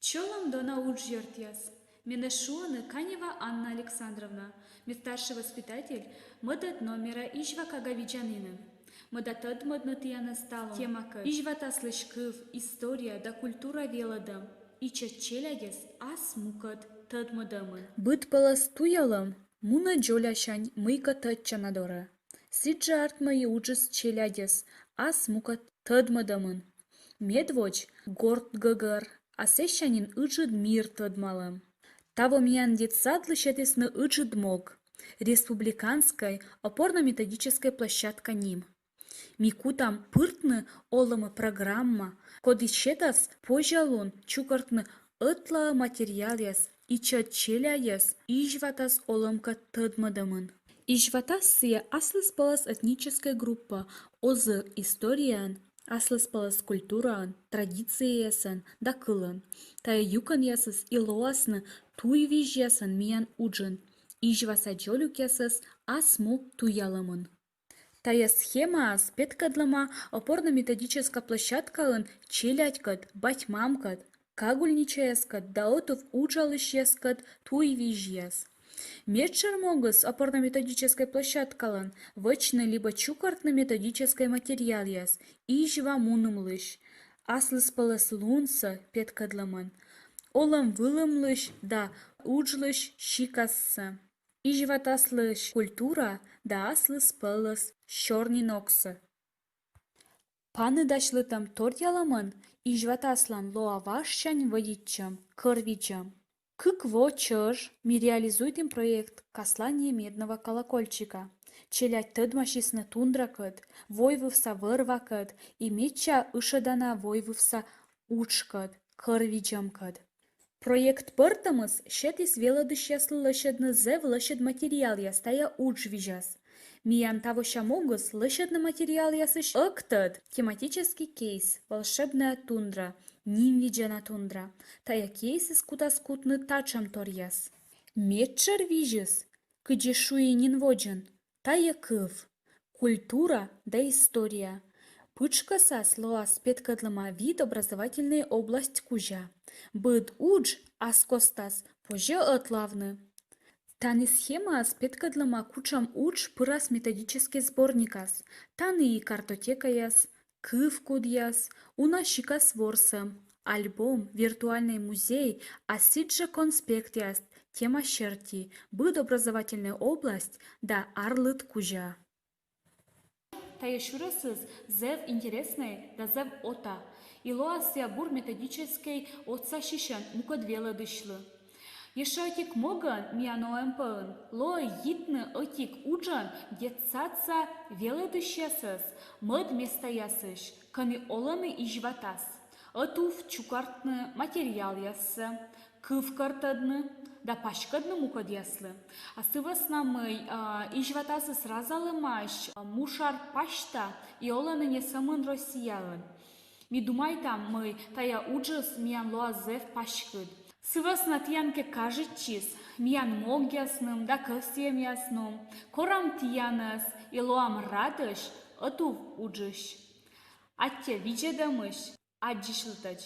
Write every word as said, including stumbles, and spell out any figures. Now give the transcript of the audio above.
Чолӧм, дона уджъёртъяс! Менӧ шуӧны Канева Анна Александровна, ме старшӧй воспитатель мӧдӧд номера изьва кага видзанінын. Мӧда тӧдмӧдны тіянӧс талун темакӧд: изьватаслысь кыв, история да культура велӧдӧм, ичӧт челядьӧс ас мукӧд тӧдмӧдӧмын. Быдпӧлӧс туялӧм мунӧ дзолясянь мыйкӧ тӧдчана дорӧ. Сідзжӧ артмӧ и уджыс челядьӧс ас мукӧд тӧдмӧдӧмын. Медводз горт гӧгӧр, а сэсся нин ыджыд мир тӧдмалӧм. Таво миян детсадлы сетісны ыджыд мог — республиканскӧй опорно-методическӧй площадка ним. Ми кутам пыртны олӧмӧ программа, коді сетас позьӧ лун чукӧртны ӧтлаӧ материалъяс ичӧт челядьӧс изьватас олӧмкӧд тӧдмӧдӧмын. Изьватас сійӧ аслыспӧлӧс этническӧй группа, озыр историяӧн, аслыспӧлӧс культураӧн, традицияясӧн да кылӧн. Тайӧ юкӧнъясыс и лоасны туйвизьясӧн миян уджын, изьваса дзолюкъясӧс ас му туялӧмын. Тайӧ схемаыс петкӧдлӧма опорно-методическӧй площадкаын челядькӧд, бать-мамкӧд, кагульничаяскӧд да ӧтув уджалысьяскӧд туйвизьяс. Медшӧр могыс опорно-методическӧй площадкалӧн — вӧчны либӧ чукӧртны методическӧй материалъяс изьва мунымлысь, аслыспӧлӧслунсӧ петкӧдлӧмӧн, олӧм-вылӧмлысь да уджлысь сикассӧ, изьватаслысь культура да аслыспӧлӧс сёрниногсӧ. Паныдасьлытӧм торъялӧмӧн изьватаслӧн лоӧ важсянь вӧдитчӧм, кӧрвидзӧм. Кык во чӧж ми реализуйтім проект «Каслание медного колокольчика». Челядь тӧдмасисны тундракӧд, войвывса вӧр-вакӧд и медся ышӧдана войвывса уджкӧд, кӧрвидзӧмкӧд. Проект пӧртӧмыс сетіс велӧдысьяслы лӧсьӧдны зэв лӧсьыд материалъяс тайӧ удж визяс. Миян тавося могыс — лӧсьӧдны материалъясысь ӧктӧд, тематическӧй кейс «Волшебная тундра», нимвидзана тундра. Тайӧ кейсыс кутас кутны татшӧм торъяс. Медшӧр визьыс, кыдзи шуи нин водзын, тайӧ кыв, культура да история. Пытшкӧсас лоас петкӧдлӧма вит образовательнӧй область кузя. Быд удж ас костас позьӧ ӧтлавны. Тані схемаыс петкӧдлӧма, кутшӧм удж пырас методическӧй сборникас. Тані и картотекаяс, кывкудъяс, уна сикас ворсӧм, альбом, виртуальнӧй музей, а сідзжӧ конспектъяс тема серти, быд образовательнӧй область да арлыд кузя. Тайӧ сюресыс зэв интереснӧй да зэв ота. И лоас сійӧ бур методическӧй отсасьысьӧн мукӧд велӧдысьлы. Ещӧ ӧтик могӧн миян ОМП-ын лоӧ йитны ӧтик уджӧн детсадса велӧдысьясӧс мӧд местаясысь, кӧні олӧны изьватас, ӧтув чукӧртны материалъяссӧ, кывкӧртӧдны да паськӧдны мукӧдъяслы. А сы вӧсна мый, а, изьватасыс разалӧмаӧсь, а, мушар пасьта и олӧны не сӧмын Россияын. Ми думайтам, мый тайӧ уджыс миян лоас зэв паськыд. Сы вӧсна тіян кӧ кажитчис миян могъясным да кӧсйӧмъясным, корам тіянӧс и лоам радӧсь ӧтув уджысь. Аттьӧ видзӧдӧмысь, аддзысьлытӧдз.